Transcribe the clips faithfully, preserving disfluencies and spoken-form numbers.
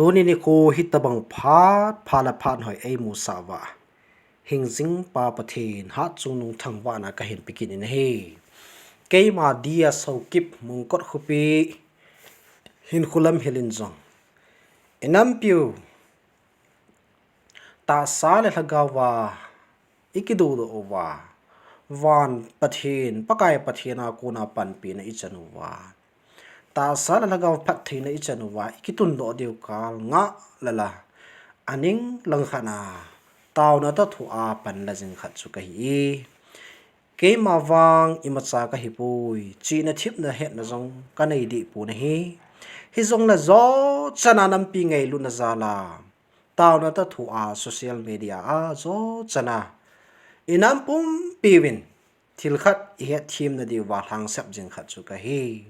Tuni nikho hitabang phat pha le phat hoi eimusah uva, hingjing Pa Pathen hatchungnung thangvahna kahin pe kit in ahi. Keima Dia Sokip, Mongkot khopi, Hinkho lam hilin jong, inampiu tahsa le lhagao a ikidodoh uva, van Pathen, Pakai Pathen a kona panpina ichan uva, tahsa le lhagao phattheina ichan uva, ikitundoh diu kal ngah lala, aning langkhat a taona toh thua panla jing khat chu kahi e. Keima vang imacha kahipoi, chihna themna hetna jong kanei dehpon ahi. Hijongle jochana nampi ngailutna jal a, taona toh thua social media a jochana, inam pumpiuvin thil khat ihetthem nadiuva lhangsap jing khat chu kahi.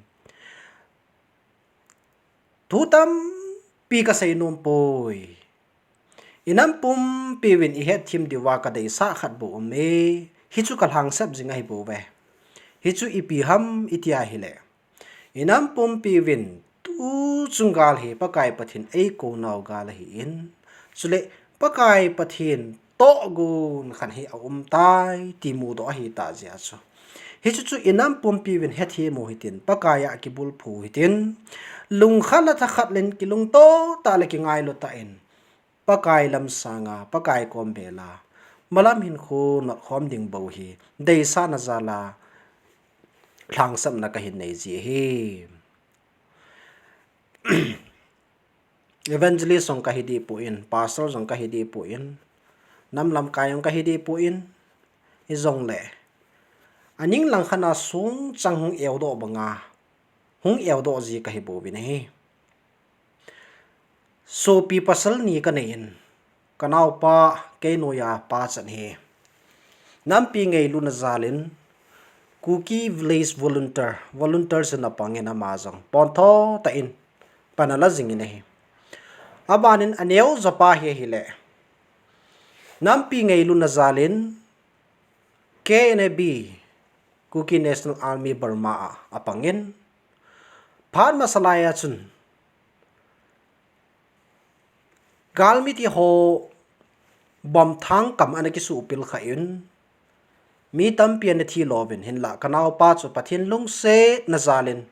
Thu tampi kasei nompoi. Inam pumpiuvin ihetthem diuva kadeisah khat bou aume. Hichu kalhangsap jing ahibouve. Hichu ipi ham itia ahile, inam pumpiuvin tuchung gal hi Pakai Pathen eikou nau gal ahin, chule Pakai Pathen tohgon khat hi aumtai ti mudoh ahitah jeh a chu, hichu chu inam pumpiuvin hethem u hitin, Pakai a kibulphu hitin, lungkhat le thakhat lin kilungto tah le kingailu tah in, Pakai lam sanga, Pakai kom bela, malam hinkho notkhom ding bou hi deisahna jal a lhangsapna kahin nei ji ahi. Evangelist jong kahi dehpon, pastor jong kahi dehpon, nam lamkai jong kahi dehpon, hijongle aning langkhat a songchang hung eudoh banga hung eudoh ji kahibouvin ahi. Sopi pasal ni kanei in, kanaopa kei noiya pachat hi nampi ngailutna jal in Kuki Village Volunteer, volunteer jin apang in, ama jong pontho tah in pan ala jing in ahi. Aban in aneo japa hi ahile, nampi ngailutna jal in K N A B, Kuki National Army Burma a apang in, phat masa lai a chun galmite ho bomb thangkam ana kisuhpil kha in, mi tampi ana thi louvin, hinlah kanaopa chu Pathen lungsetna jal in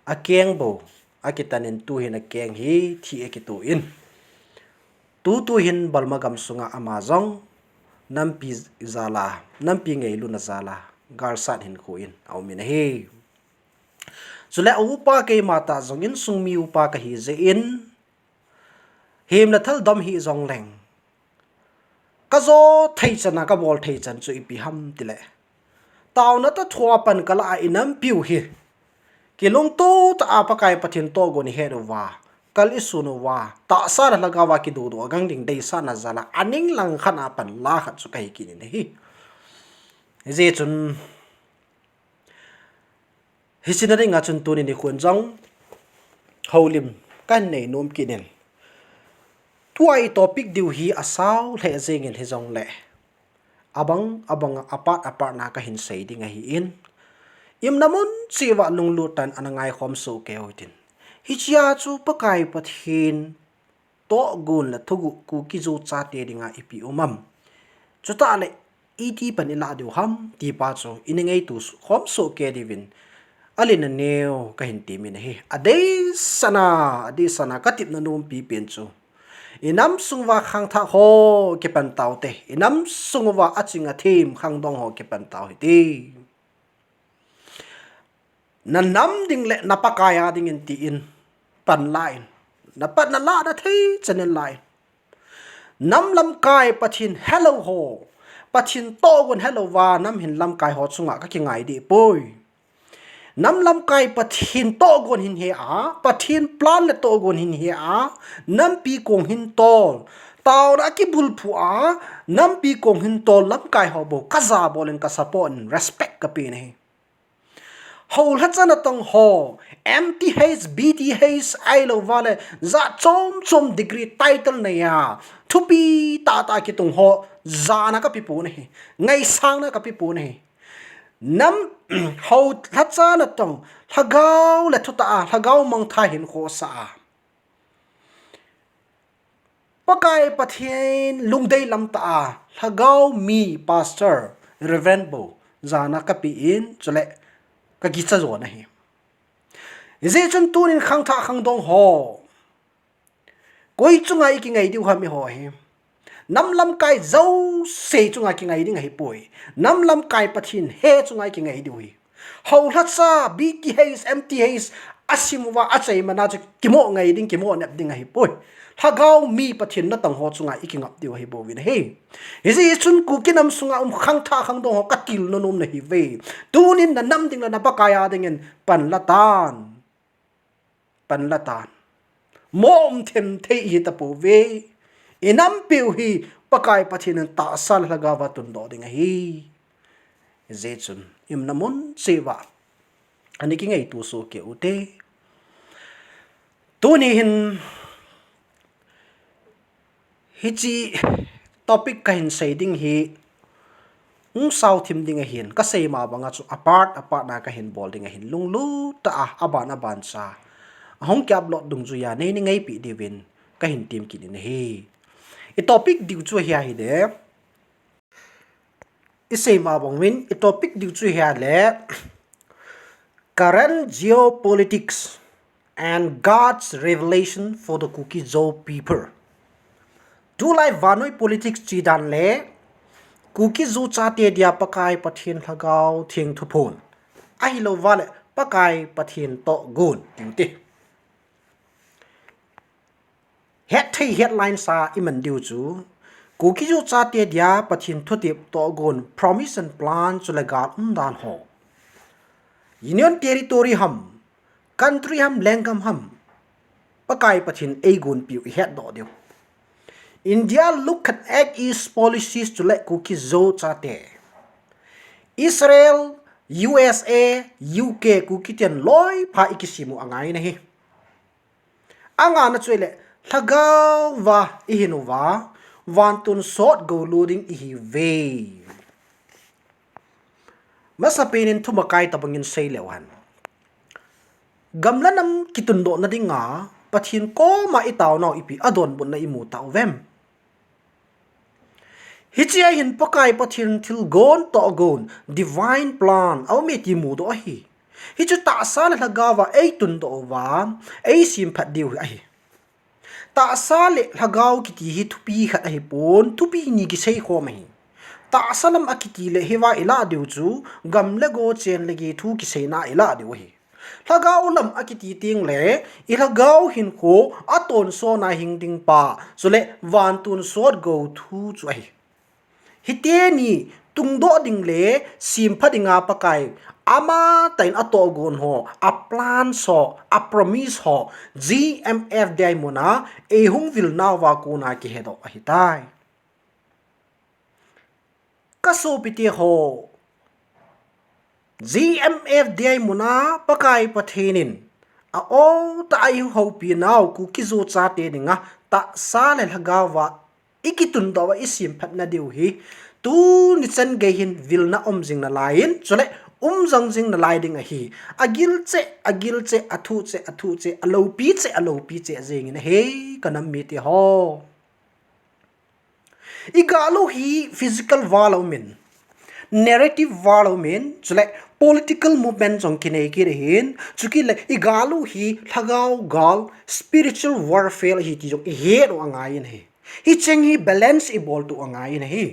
akeng bou akitan in, tuhin akeng hi thi akitoh in, tutu hin Burma gam sunga ama jong nampi jal a, nampi ngailutna jal a galsat hinkho in aumin ahi. Chule aupa keima tah jong insung mi upa kahi jeh in, himna thal dom hih jongleng, kajo thei chan a kabol thei chan chu ipi ham tile, taona toh thua pan kalah a inampiu hi kilungto tah a Pakai Pathen tohgon ihet uva, kal isun uva, tahsa le lhagao a kidodoh agang ding deisahna jal a aning langkhat a panla khat chu kahi kit in ahi. Hijeh chun, hiche na dinga chun tuni nikhon jong houlim kahin nei nom kit in, tua i topic diu hi asao lheh jengin hijongle, abang abang a, apart apart na kahin sei ding ahin, imna mun cheh uva lunglut tah in ana ngaikhom soh keiyu hitin. Hichea chu Pakai Pathen tohgon le thuguh Kuki-Zo chate dinga ipi um am, chutah le iti pan ilah diu ham ti pa chu ina ngaito khom soh kei diuvin alen aneo kahin temin ahi. Adeisahna, adeisahna katepna nompi pen chu, inam sung uva khangthah ho kipan taute, inam sung uva aching athem khangdong ho kipan tau hite. Na nam ding le na Pakai a dingin tin panla in, na pan na lahna thei chan in la in, nam lamkai Pathen helou ho, Pathen tohgon helou va nam hin lamkai ho chunga kakingai dehpoi. Nam lamkai Pathen tohgon hin he a, Pathen plan le tohgon hin he a, nampi kong hin tol, taona kibulphu a, nampi kong hin tol lamkai ho bou kaja bol in, ka support in, respect kapen ahi. Houlhacha natong ho, M Th, B Th, ahilou vale, jat chom chom degree title neiya, thupi tahtah kitung ho jana kape pon ahi, ngaisangna kape pon ahi. Nam, houlhacha natong, lhagao le thutah a, lhagao mangthah hinkho sa a, Pakai Pathen lungdei lam tah a, Lhagao mi pastor, Reverend Bo, jana kape in, chule kakicha jo ahi. Hijeh chun tunin khangthah khangdong ho, koi chunga ikingai diu ham eiho hi? Nam lamkai jouse chunga kingai ding ahipoi. Nam lamkai Pathen he chunga ikingai diu ahi. Houlhacha, B T H, M T H, asim uva, achai mana chu kimo ngai ding, kimo nep ding ahipoi. Lhagao mi Pathen natong ho chunga ikingap diu ahi bouvin ahi. Hijeh chun Kuki nam sunga um khangthah khangdong ho katilna nom nahiuve. Tunin nanam ding le na Pakai a dingin pan la tan. Pan la tan. Mo um themthei ihi tapouve. Inampiu hi Pakai Pathen in tahsa le lhagao va tundoh ding ahi. Hijeh chun, iumna mun cheh uva ana kingaito soh kei ute. Tuni hin, hiche topic kahin sei ding hi, hung sao thim ding ahin, kasei ma banga chu apart, apart na kahin bol ding ahin, lunglut tah a, aban, aban cha. Ahung ki upload dungjuiya, nei, nei ngaipi diuvin, kahin tem kit in ahi. I topic diu chu hi ahile. Isei ma bang uvin, i topic diu chu hi ahile, Current Geopolitics and God's Revelation for the Kuki-Zo People. Tulai vannoi politics chedan le Kuki-Zo chate dia Pakai Pathen Lhagao Theng thuphon, ahilouva le Pakai Pathen tohgon, tiu te. Hetthei headline sa iman diu chu, Kuki-Zo chate dia Pathen thutep tohgon, promise and plan chule gal umdan ho. Union Territory ham, country ham, lenggam ham, Pakai Pathen eigonpiu ihetdoh diu. India look at Act East policies chule Kuki-Zo chate. Israel, U S A, U K, Kuki ten loipha ikisimu angai ahi. Angana chu ahile, lhagao va ihinuva, vantonsot gou lut ding ihiuve. Masapen in thumakai tobangin seileu hen. Gam le nam kitundohna dinga, Pathen koma itaonau ipi adonbutna imu tauvem? Hichea hin Pakai Pathen thilgon tohgon, divine plan, aume ti mudoh ahi. Hichu tahsa le lhagao va eitundoh uva, eisemphat diu ahi. Tahsa le lhagao kiti hi thupi khat ahipon, thupi ni kiseikhom ahi. Tahsa lam akiti le hiva ilah diu chu, gam le go, chen le gei thu kiseina ilah diu ahi. Lhagao lam akiti tengle, ilhagao hinkho atonsotna hing ding pa, chule vantonsot gou thu chu ahi. Hiteni tungdoh ding le sempha dinga Pakai amatah in atohgon ho, aplans ho, apromise ho, G M F D I muna eihung vilnauva kona kihedoh ahitai. Kasopite ho, G M F D I muna Pakai Pathen in a-o tah a eihoupinau Kuki-Zo chate dinga tahsa le lhagao va ikitundoh uva isemphatna diu hi, tuni chan gei hin vilna um jing nalaiyin, chule um jong jing nalai ding ahi. Agil cheh, agil cheh, athu cheh, athu cheh, aloupi cheh, aloupi cheh jengin ahi, kanam mite ho. Igal u hi physical world a umin, narrative world a umin, chule political movement jong kinei kit ahin, chukit le igal u hi lhagao gal, spiritual warfare ahi ti jong ihet u angaiyin ahi. Hicheng hi balance ibol u angaiyin ahi.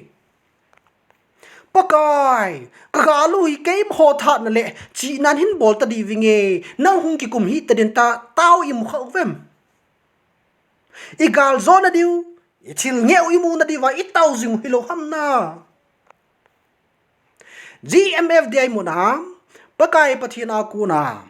Pakai, kagal u hi keima ho thatna le chihnan hin bol tadiu vinge, nang hung kikum hih tadin ta, tao imu kha uvem? Igal jona diu, ithil ngeh u imu nadiuva itao jing u hilou ham na. G M F D I muna, Pakai Pathen a kona,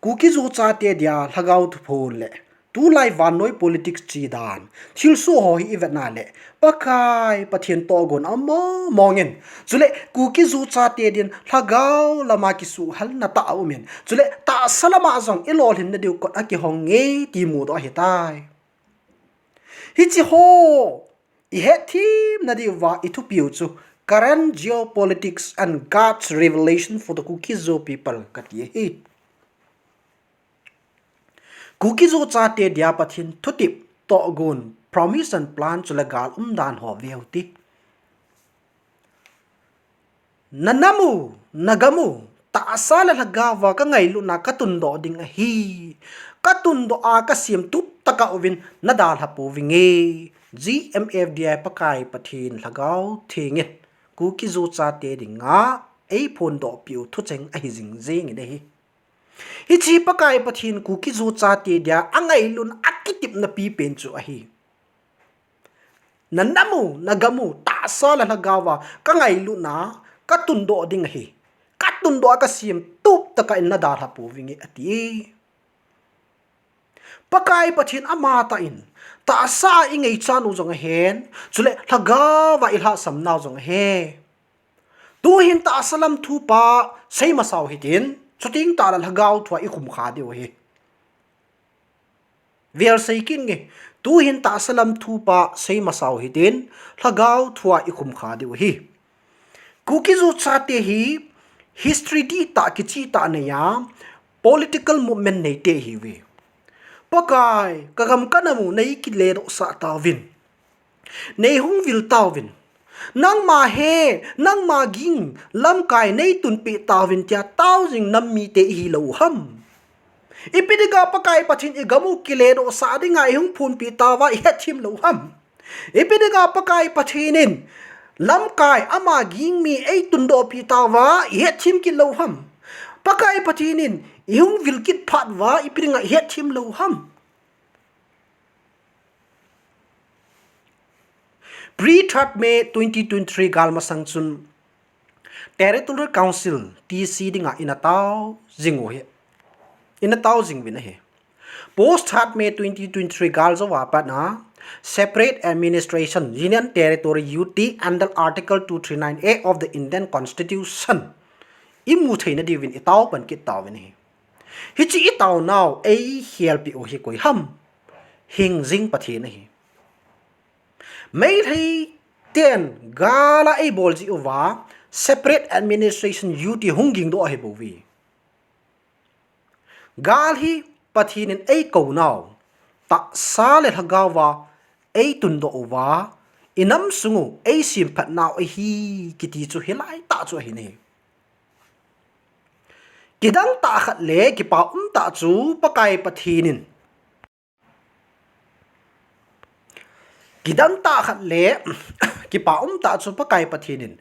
Kuki-Zo chate dia lhagao thuphon le, tulai vannoi politics chedan, thilsoh ho hi ivetna le, Pakai Pathen tohgon aum mong mongin, chule Kuki-Zo chate din lhagao lama kisuhhalna tah a umin, chule tahsa lama jong ilolhinna diu kot akihong nge ti mudoh ahitai. Hiche ho ihet themna diuva ithupiu chu Current Geopolitics and God's Revelation for the Kuki-Zo People kati ahi. Kuki-Zo chate dia Pathen thutep tohgon, promission plan chule gal umdan ho veu ti. Na nam u, na gam u, tahsa le lhagao a ka ngailutna ka tundoh ding ahi. Ka tundoh a ka sem tup tah a uvin na dalha pouvinge. G M F D I Pakai Pathen Lhagao Theng in Kuki Zo chate dinga eiphondoh piu thucheng ahi jing jing in ahi. Hiche Pakai Pathen Kuki Zo chate dia angailutna akitepna pipen chu ahi. Na nam u, na gam u, tahsa le lhagao a ka ngailutna ka tundoh ding ahi. Ka tundoh a ka sem tup tah a in na dalha pouvinge ati. Pakai Pathen amatah in tahsa a i ngaichat u jong ahen, chule lhagao a i lhahsam nau jong ahe. Tuhin tahsa lam thu pa seimasau hitin, chuteng tah le lhagao thu a i khum kha diu ahi. Vel sei kit nge, tuhin tahsa lam thu pa seimasau hitin, lhagao thu a i khum kha diu ahi. Kuki Zo chate hi history dihtah kichihtah neiya, political movement neite ihiuve. Pakai, ka gam ka nam u nei kiledohsah tauvin. Nei hung vil tauvin. Nangma he, nangma ging, lamkai nei tunpeh tauvin tia tao jing nam mite ihi lou u ham? Ipi dinga Pakai Pathen i gam u kiledohsah dinga i hung phonpeh tauva i hetthem lou u ham? Ipi dinga Pakai Pathen in lamkai ama ging mi ei tundohpeh tauva i hetthem kit lou u ham? Pakai Pathen in i hung vil kit phat uva ipi dinga i hetthem lou u ham? Pre third May twenty twenty-three gal masang chun Territorial Council, T C dinga ina tao jing u hi. Ina tao jing uvin ahi. Post third May twenty twenty-three gal jou a pat a Separate Administration, Union Territory, U T under Article two three nine A of the Indian Constitution i mu theina diuvin i tao pan kit tauvin ahi. Hiche i taonau ei helpeh u hi koi ham? Hingjing Pathen ahi. Meitei ten gal a ei bol jeh uva Separate Administration U T hung gingdoh ahi bouve. Gal hi Pathen in ei kounau, tahsa le lhagao a ei tundoh uva, i nam sung u ei semphat nau ahi kiti chu hilai tah chu ahi ne. Kidang tah khat le kipa um tah chu Pakai Pathen in Kidang tah khat le kipa um tah chu Pakai Pathen in,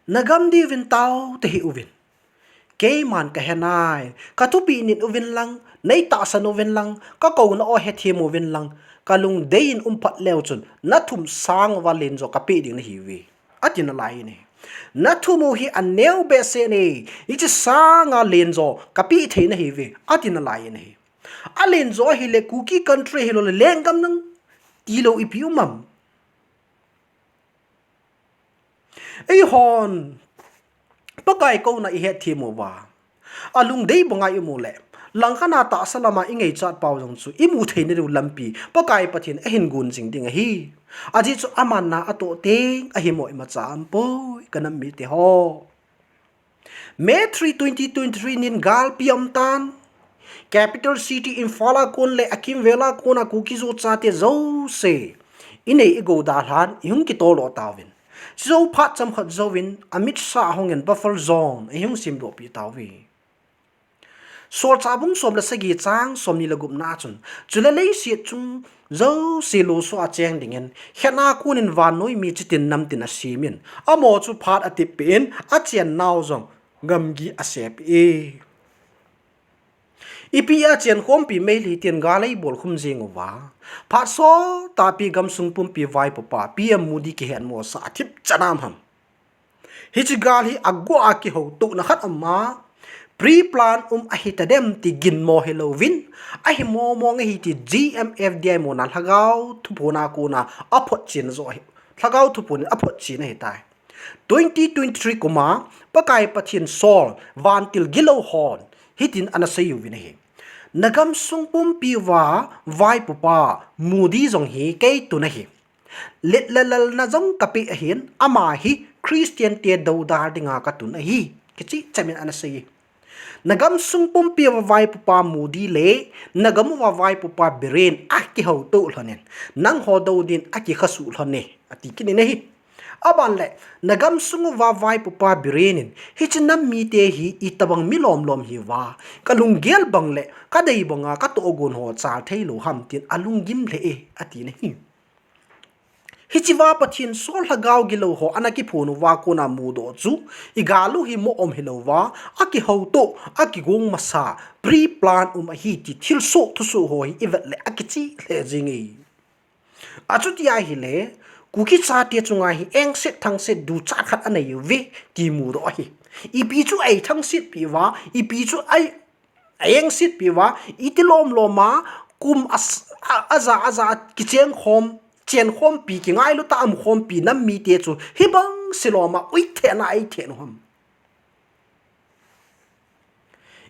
na gam diuvin tao tahih uvin. Keiman ka he nai, ka thupeh nit uvin lang, nei tahsan uvin lang, ka kouna o hethem uvin lang, ka lungdei in um phat leu chun, na thum sang uva lenjo ka peh ding nahiuve, ati nalai in ahi. Na thum u hi aneo behseh e, hiche sanga lenjo ka peh thei nahiuve, ati nalai in ahi. Alenjo ahile Kuki country hilou le lenggam nang tilou ipi um am? Eihon Pakai kouna i hetthem uva, alungdei banga i um u le, langkhat a tahsa lama i ngaichat pau jong chu i mu theina diu lampi Pakai Pathen ahin gon jing ding ahi. Ajeh chu aman na atoh teng ahi mo imacha aumpoi ka nam mite ho. May three, twenty twenty-three nin galpi aum tan. Capital City Imphal a kon le akimvel a kona Kuki Zo chate jouse, inei igou dalhan ihung kitoldoh tauvin. Chujou phat chomkhat jouvin Amit Shah ahungin buffer zone ihung semdohpi tauve. Solchah bung som le sagi chang somni le gupna a chun, chule leiset chung jouse losoh a cheng dingin, khetna konin vannoi mi chitin namtin asemin, amaho chu phat ateppeh in, achennau jong gamgi asepeh e. Ipi a chenkhompi Meitei ten gal eibol khum jing uva, phat sot tahpi gamsung pumpi vaipopa P M Modi kihetmosah athip chanam ham? Hiche gal hi aguh a kihoutohna khat ama, pre-plan um ahitadem ti ginmo hilouvin, ahimo mong ahi ti G M F D I mona lhagao thuphona kona aphotchen joh ahi, lhagao thuphonin aphotchen ahitai. Twenty twenty-three kuma Pakai Pathen sol vantil gilou hon hitin ana seiuvin ahi. Na gamsung pumpi uva vaipopa Modi jong hi kei tun ahi. Let le lalna jong kapeh ahin, ama hi Christian te doudal dinga katun ahi, kicheh chamin ana sei. Nagamsung pumpi uva vaipopa Modi le nagam uva vaipopa Biren akihouto lhonin, nangho dou din akikhasuh lhone, ati kit in ahi. Aban le, nagamsung uva vaipopa Biren in, hiche nam mite hi itobang mi lomlom hiuva, kalunggel bang le kadei banga katohgon ho chal theilou ham tin alunggim lheh e, atin ahi. Hichea Pathen sol lhagao gilou ho ana kiphon uva kona mudoh chu, igal u hi mo um hilouva, akihouto, akigong masa, pre-plan um ahi ti thilsoh thusoh ho hi ivet le akichih lheh jenge. Achuti ahile, Kuki chate chunga hi engset thangset duchat khat anei uve ti mudoh ahi. Ipi chu eithangsetpi uva, ipi chu ei, eengsetpi uva, iti lomlom a, kum a, aja, aja, kicheng khom, chen khompi, kingailu tah a um khompi nam mite chu hibang se lom a, ui thehna ei theh u ham.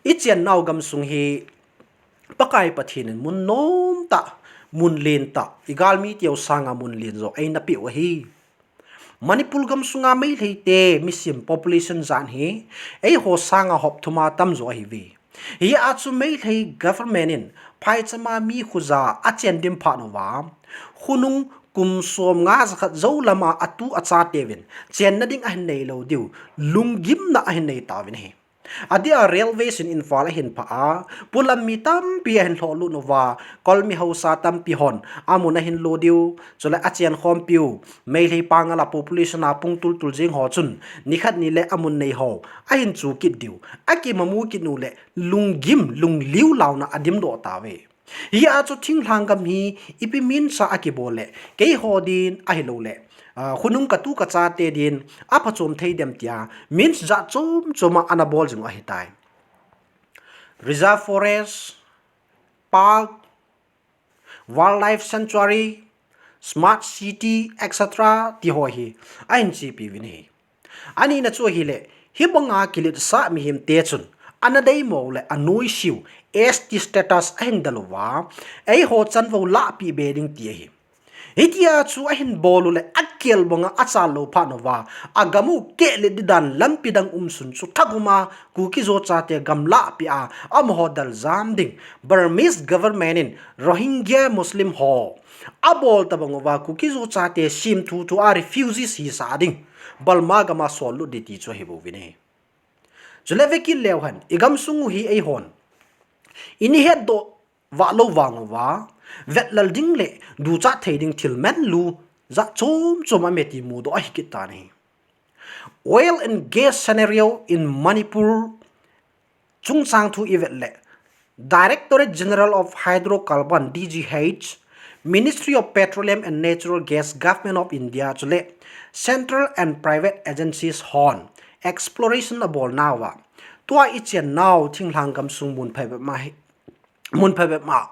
Ichennau gamsung hi Pakai Pathen in mun nomtah, mun lentah, igalmi teu sanga mun len jo eina peh u ahi. Manipur gamsunga Meiteite misim population jan hi eiho sanga hop thuma tamjo ahiuve. Hia chu Meitei government in phaichama mi khuja achen dim phat uva, khonung kum somnga jakhat jou lama atu achateuvin chenna ding ahin neilou diu lunggimna ahin nei tauvin ahi. Adeh a railway in Imphal ahin phah a, polam mi tampi ahin lhohlut uva, Kolmi haosa tampi hon amun ahin lo diu, chule achen khompiu Meitei pangal a population a pung tultul jeng ho chun nikhat nile amun nei ho ahin chu kit diu, akimamu kit u le lunggim lungliu launa adimdoh tauve. Hia chu thinglhang gam hi ipi means a akibol le, keiho din ahilouleh, ah, khonung katu kachate din aphachom thei dem tia means jat chom chom a ana bol jing u ahitai. Reserve forest, park, wildlife sanctuary, smart city, et cetera ti ho hi ahin chepiuvin ahi. Anina chu ahile, hibanga kiletsah mihemte chun ana deimo le anoisiu S T status ahin del uva, eiho chanvou lahpeh be ding ti ahi. Hitia chu ahin bol u le akel banga achal lou phat uva, agam u kehlet ding dan lampi dang umsun chu thagum a Kuki Zo chate gam lahpeh a amaho daljam ding Burmese government in Rohingya Muslim ho abol tabang uva Kuki Zo chate semthu thu a refugees hisah ding Burma gam a sollut ding ti chu ahibouvin ahi. Chule vekit leu hen, igamsung u hi eihon ini hetdoh vahlou vang uva, vetlal ding le duchat thei ding thil manlu jat chom chom aume ti mudoh ahi kit tan ahi. Oil and gas scenario in Manipur chungchang thu ivet le, Directorate General of Hydrocarbon, D G H, Ministry of Petroleum and Natural Gas, Government of India, chule Central and Private Agencies hon exploration abolnauva, tua ichennau thinglhang gamsung mun phabep ma hi, mun phabep ma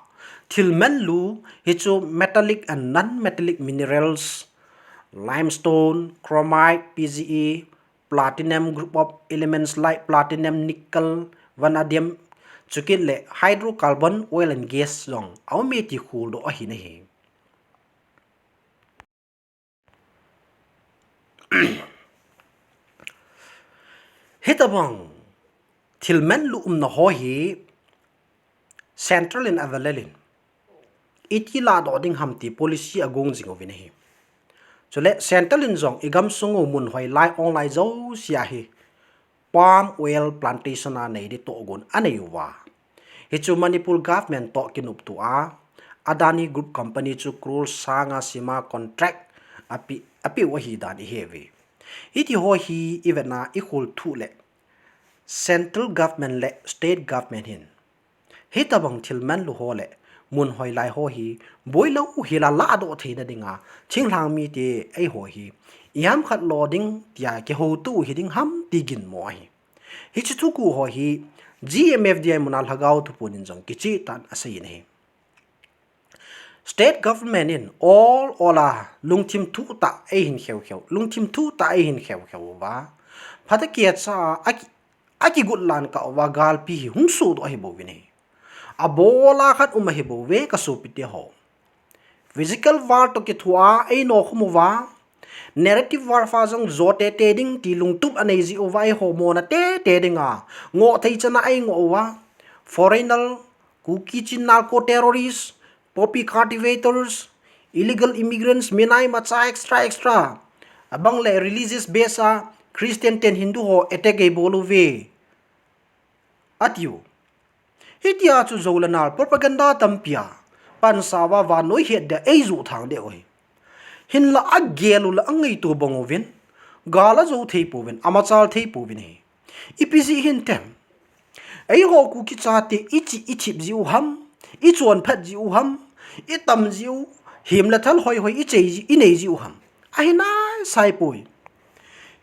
thil manlu hichu metallic and non-metallic minerals, limestone, chromite, P G E, platinum group of elements like platinum, nickel, vanadium, chukit le hydrocarbon, oil and gas jong aume ti kholdoh ahi nahi. Hitabang thil manlu umna ho hi Central in avelel in iti ladoh ding ham ti policy agong jing uvin ahi. Chule Central in jong igamsung u mun hoilai onglai jouse a hi palm oil plantation a nei ding tohgon anei uva, hichu Manipur government toh kinoptoh a, Adani Group Company chu crore sanga sima contract ape, apeu ahi dan iheuvin. Hiti ho hi ivetna ikhol thuh le Central government le state government hin hitabang thil manlu ho le mun hoilai ho hi boilou hila ladoh theina dinga thinglhang mite eiho hi iham khat lo ding tia kihouto hiding ham ti ginmo ahi. Hiche thuguh ho hi G M F D I muna Lhagao Thupon in jong kicheh tah in aseiyin ahi. State government in ol ol a lungthim thuh tah eihin kheukheu, lungthim thuh tah eihin kheukheu uva, phatah kicha a aki, akigot lan kah uva galpi hi hung sohdoh ahibouvin ahi. Abol a khat um ahibouve kasopite ho. Physical war toh kithoa einokhum uva, Narrative warfare jong jo tete ding ti lungtup anei ji uva eiho mona tete dinga ngoh thei chana ei ngoh uva. Foreigner, Kuki Chin narco terrorists, poppy cultivators, illegal immigrants, minai macha extra extra. Abang le religious base a Christian ten Hindu ho attack ei bol uve. Atiu. Hitia chu jo le nal propaganda tampia pansa uva vannoi het dia ei ju thang deu hi. Hinla agel u le angaito bang uvin, gal ajo thei pouvin, amachal thei pouvin hi. Ipi jeh hin tem. Eiho Kuki chate ichi ithip ji u ham, ichonphat ji u ham, itam ji u, him le thal hoi hoi ichei ji, inei ji u ham. Ahi nai sai poi.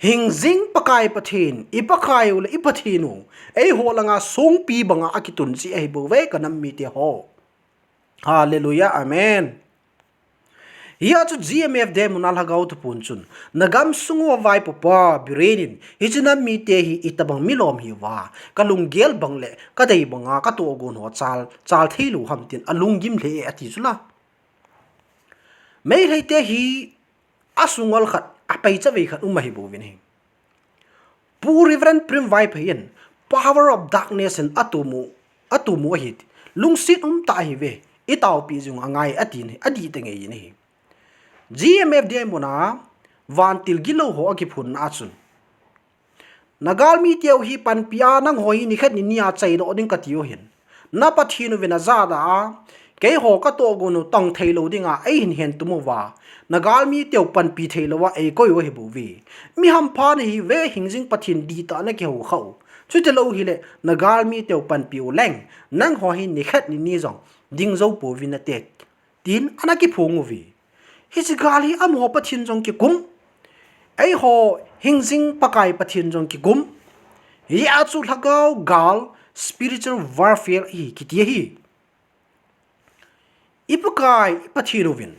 Hingjing Pakai Pathen, i Pakai u le i Pathen u, eiho langa songpi banga akitun ji ahi bouve ka nam mite ho. Hallelujah, amen. Hia chu G M F Day muna lhagao thupun chun, nagam sunguva vaipopa Biren in, hiche nam mite hi itobang milom hiuva, kalunggel bang le kadei banga katohgon ho chal, chal thei lou ham tin alunggim lheh e ati chu la. Meiteite hi asungol khat, apaichavei khat um ahi bouvin ahi. Pu Reverend Prem Vaiphei in power of darkness in atumu, atumu ahi. Lungset umtah ahiuve, itaopi jing u angai atin ahi, adih tah ngei in ahi. G M F Day muna vantil gilou ho akiphunna a chun, nagalmi teu hi panpi a nangho hi nikhat nini a chaidoh ding kati u hin. Na Pathen uvin ajah da a, keiho katohgon u tong thei lou dinga eihin hen tum uva, nagalmi teu panpi thei louva eikoi u ahi bouve. Mi hampha nahiuve, hingjing Pathen dihtah a nakihou khah u. Chuti lou hile, nagalmi teu panpi u leng, nangho hi nikhat nini jong ding jou pouvin nate, tin ana kiphong uve. Hiche gal hi amaho Pathen jong kikum. Eiho hingjing Pakai Pathen jong kikum. Hia chu lhagao gal, spiritual warfare ahi kiti ahi. I Pakai, i Pathen uvin,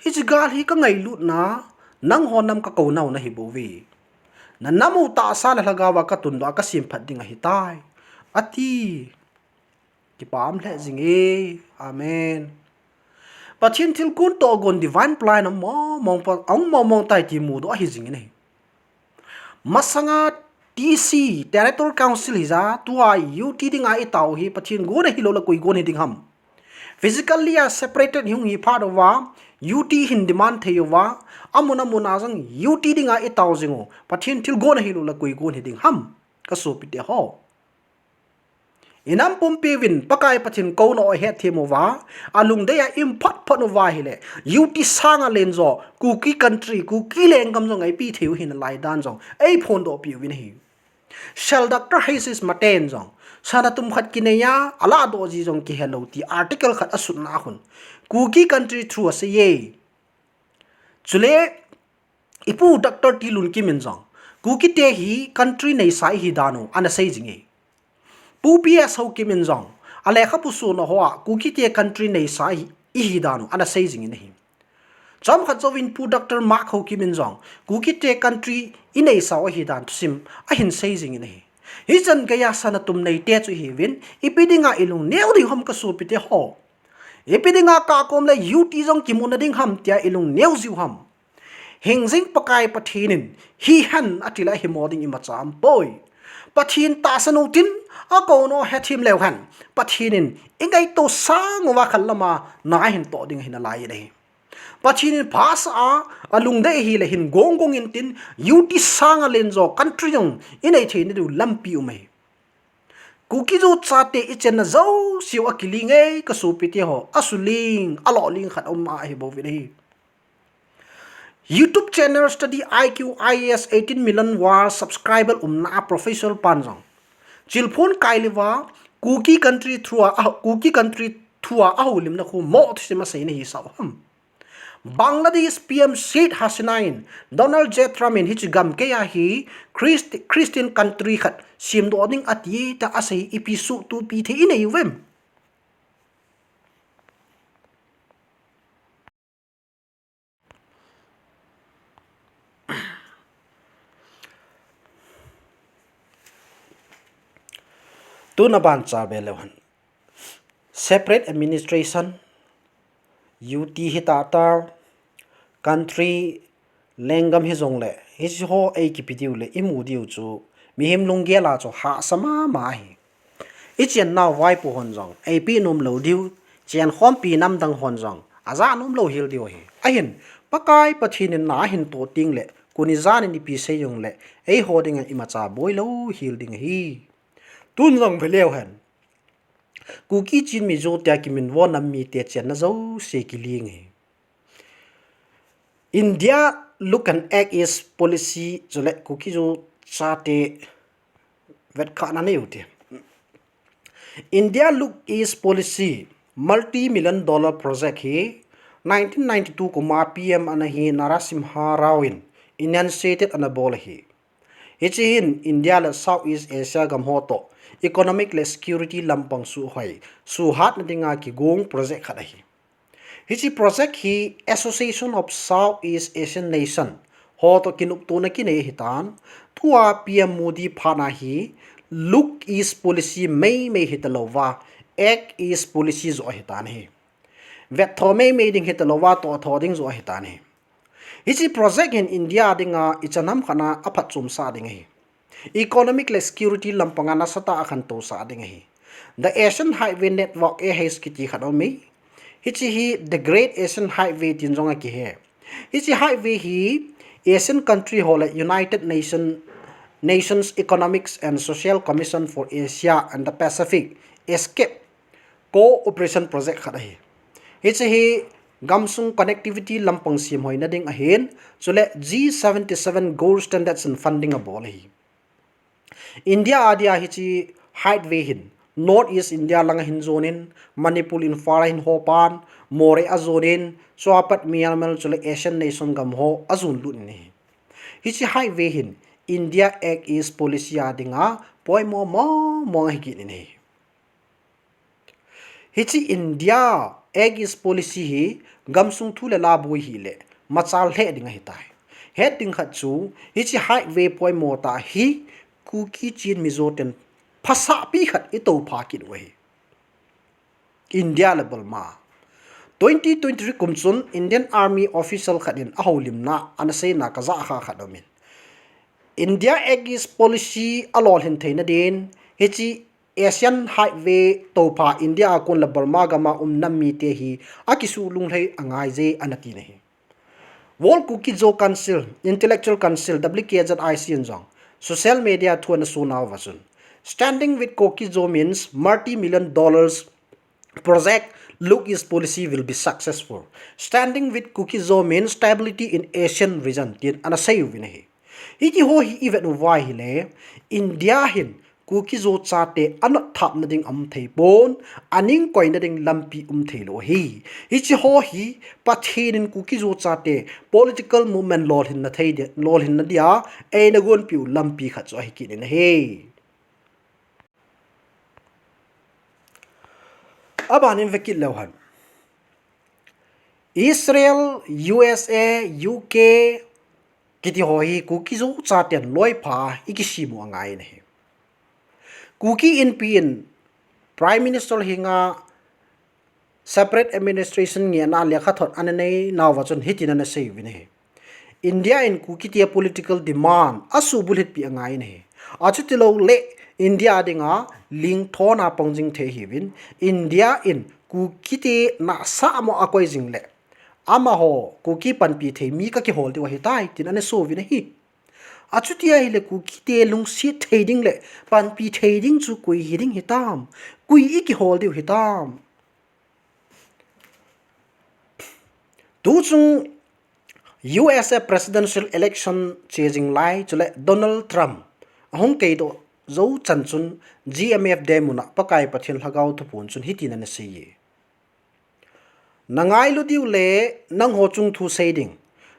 hiche gal hi kangailutna, nangho nam kakouna u nahi bouve. Na nam u tahsa le lhagao a katundoh a kasemphat ding ahitai, ati. Kipah lheh jing e. Amen. Pathen thilgon tohgon divine plan a mong mong pa, a mong mong tai ti mudoh ahi jing in ahi. Masanga T C, Territorial Council hija, tua U T dinga itao hi Pathen gon ahilou le koi gon hiding ham. Physically a separated hung hi phat uva, U T hin demand thei uva, amun amun a jong U T dinga itao jing u, Pathen thilgon ahilou le koi gon hiding ham, kasopite ho. Inam pumpi uvin Pakai Pathen kouna u ahetthem uva, alungdei a imphot phot uva ahile, U T sanga lenjo, Kuki country, Kuki lenggam jong eipe thei u ahi nalai dan jong eiphondoh pi uvin ahi. Sel Doctor Hayes Maten jong, sana tum khat kinei a, alahdoh ji jong kihelou ti article khat asutna a khun, Kuki country through asei e. Chule, ipu Doctor Tilunkim in jong, Kuki te hi country neisa ihi dan u ana sei jing e. Pu P S Haokip in jong, alekhabu sona hoa, Kuki te country neisa ihi, ihi dan u ana sei jing in ahi. Chomkhat jouvin Pu Doctor Mark Haokip in jong, Kuki te country ineisa u ahi dan thusim ahin sei jing in ahi. Hichan geiya sana tum neite chu ihiuvin, ipi dinga ilung neo diu ham kasopite ho. Ipi dinga kakom le U T jong kimuna ding ham tia ilung neo jiu ham. Hingjing Pakai Pathen in, hihen ati le himo ding imacha aumpoi. Pathen tahsan u tin, akouna u hethem leu hen, Pathen in, ingaito sang uva khat lama, na ahin toh ding ahi nalai in ahi. Pathen in phasah a, alungdei ahile hin gong gong intin, U T sanga lenjo country jong inei theina diu lampi um ahi. Kuki-Zo chate ichenna jouse u akiling e kasopite ho, asuling, aloling khat um ahi bouvin ahi. YouTube channel Study I Q I A S eighteen million viewer subscriber umna a Professor pan jong chilphon kai leuva, Kuki country thua, a, Kuki country thua ahoulimna khu mo thusim aseina hi sao ham. Bangladesh P M Sheikh Hasina in Donald J Trump in hiche gamkeiya hi Christ-, Christian country khat semdoh ding ati ta asei ipi suhtup thei inei uvem? Tuna ban cha ve leu hen. Separate administration, U T hita ta, country Lenggam hijongle, hiche ho eikipe diu le imu diu chu, mihem lunggel a chu hahsa mama ahi. Ichennau vaipo hon jong eipe nom lou diu, chenkhompi namdang hon jong aja nom lou hel diu ahi. Ahin, Pakai Pathen in na ahin toh tengle, koni jan in ipi sei jongle, eiho dinga imacha boi lou hel ding ahi. Tun jong veleu hen, Kuki Chin Mizo tia kiminvo nam mite chenna jouse kiling ahi. India Look and Act East Policy chule Kuki-Zo chate vetkhahna nei u te. India Look East Policy multi-million dollar project hi nineteen ninety-two kum a P M ana hi Narasimha Rao in initiated ana bol ahi. Hiche hin India le South East Asia gam ho toh economic le security lampang suhhoi, suhatna dinga kigong project khat ahi. Hiche project hi Association of South East Asian Nation ho toh kinoptona kinei ahitan, tua P M Modi phatna hi Look East Policy meimei hitalouva, Act East Policy joh ahitan ahi. Vettho meimei ding hitalouva, tohtho ding joh ahitan ahi. Hiche project hin India dinga ichan ham khat a aphatchomsah ding ahi. Economic le security lampanga nasatah a khantousah ding ahi. The Asian Highway Network, A H kiti khat aume. Hiche hi The Great Asian Highway tin jong akihe. Hiche highway hi Asian country ho le United Nation, Nations Economics and Social Commission for Asia and the Pacific, ASECP, cooperation project khat ahi. Hiche hi gamsung connectivity lampang semhoina ding ahin, chule G seventy-seven gold standards in funding abol ahi. India a dia hiche highway hin North East India lang ahin jonin, Manipur Imphal ahin hopan, Moreh ajonin, chua pat Myanmar chule Asian nation gam ho ajon lut in ahi. Hiche highway hin India Act East Policy a dinga poimo mong mong ahi kit in ahi. Hiche India Act East Policy hi gamsung thu le la boi hile machal lheh ding ahitai. Het ding khat chu, hiche highway poimo tah hi Kuki Chin Mizo ten phasahpi khat itoupha kit u ahi. India le Burma. Twenty twenty-three kum chun Indian Army official khat in ahoulimna ana seina kajah kha khat aumin, India Act East Policy alolhin theina din, hiche Asian Highway toupha India a kon le Burma gam a um nam mite hi akisuh lunglhai angaije ana tin ahi. World Kuki-Zo Council, Intellectual Council, W K Z I C in jong social media thu ana sonauva chun, Standing with Kuki-Zo means multi-million dollars project, Look East Policy will be successful. Standing with Kuki-Zo means stability in Asian region, tin ana seiuvin ahi. Hiti ho hi ivet uva ahile, India hin Kuki-Zo chate anotthapna ding aum theipon, aningkoina ding lampi um theilou ahi. Hiche ho hi Pathen in Kuki-Zo chate political movement lolhinna thei dia, lolhinna dia eina gonpiu lampi khat chu ahi kit in ahi. Abanin vekit leu hen, Israel, U S A, U K kiti ho hi Kuki-Zo chaten loipha a ikisemu angai in ahi. Kuki Inpi in Prime Minister henga separate administration ngehna lekhathot ana neinauva chun hitin ana seiuvin ahi. India in Kukite political demand asuhbulhitpi angai in ahi. Achutilou le India dinga lingthona pang jing thei ahiuvin, India in Kukite nahsahmo akoi jing le, amaho Kuki panpi thei mi kakihol diu ahitai, tin ana souvin ahi. Achuti ahile Kukite lungset thei ding le panpi thei ding chu koi hiding hitam? Koi ikihol diu hitam? Tuchung U S A presidential election che jing lai chule Donald Trump ahung keidoh jou chan chun G M F Day muna Pakai Pathen Lhagao Thupun chun hitin ana seiye. Nangailu diu le nangho chung thu sei ding,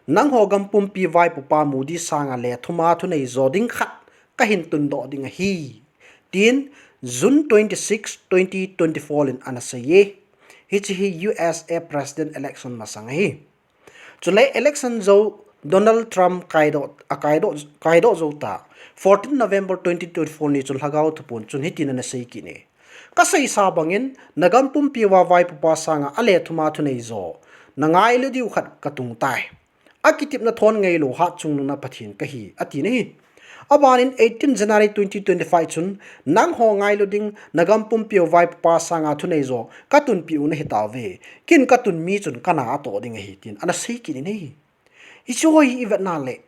nangho gam pumpi vaipopa Modi sanga lethuma thunei jo ding khat kahin tundoh ding ahi, tin June twenty-six, twenty twenty-four in ana seiye. Hiche hi U S A president election masang ahi. Chule election jou Donald Trump kaidoh, akaidoh, kaidoh jou ta fourteen November twenty twenty-four ni chun Lhagao Thupun chun hitin ana sei kit e. Kaseisa bangin, nagam pumpi uva vaipopa sanga alethuma thunei jo nangailu diu khat katung tai. Akitepna thon ngailou hatchungnung na Pathen kahi, ati nahi. Abanin eighteen January twenty twenty-five chun, nangho ngailu ding, nagam pumpiu vaipapa sanga thunei jo katunpiu nahitauve. Kin katun mi chun kana atoh ding ahi, tin ana sei kit in ahi. Hicheho hi ivetna le,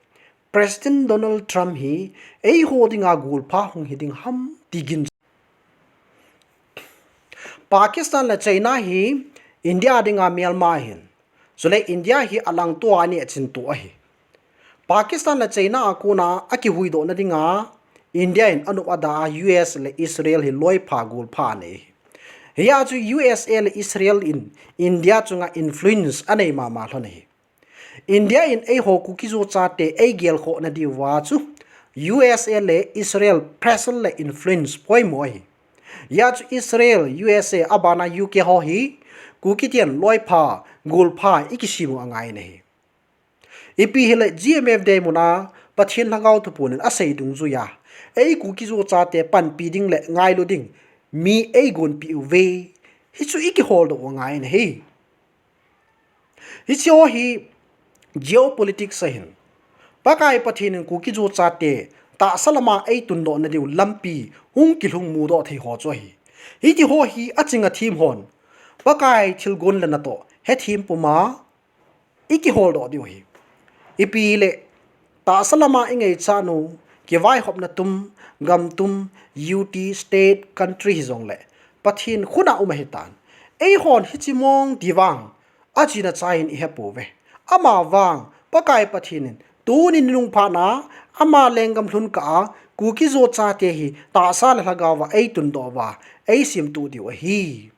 President Donald Trump hi eiho dinga golpha hung hiding ham ti gin. Pakistan le China hi India dinga melma ahin, chule India hi alangtoa aneh chinto ahi. Pakistan le China a kona akihuidohna dinga India in anop ada a U S le Israel hi loipha golpha anei ahi. Hia chu U S A le Israel in India chunga influence anei mama lhon ahi. India in eiho Kuki-Zo chate eigelkhohna diuva chu U S A le Israel pressure le influence poimo ahi. Hia chu Israel, U S A, abana U K ho hi Kuki ten loipha, golpha ikisem u angai nahi. Ipi hile G M F Day muna Pathen Lhagao Thupon in asei dungjuia, ei Kuki-Zo chate panpi ding le ngailu ding mi eigonpeh uve. Hichu ikiholdoh u angai nahi. Hicheho hi geopolitics ahin, Pakai Pathen in Kuki-Zo chate tahsa lama eitundohna diu lampi hung kilhung mudoh thei ho chu ahi. Hitiho hi aching athem hon Pakai thilgon le natoh hethem puma ikiholdoh diu ahi. Ipi hile, tahsa lama ingaichat u, kivaihopna tum, gam tum, U T, state, country hijongle, Pathen khut a um ahitan, eihon hiche mong ti vang achena chaiyin ihepouve. Amavang Pakai Pathen in tuni ninung phatna ama lenggam lhun kah a Kuki-Zo chate hi tahsa le lhagaova eitundoh uva eisemtuh diu ahi.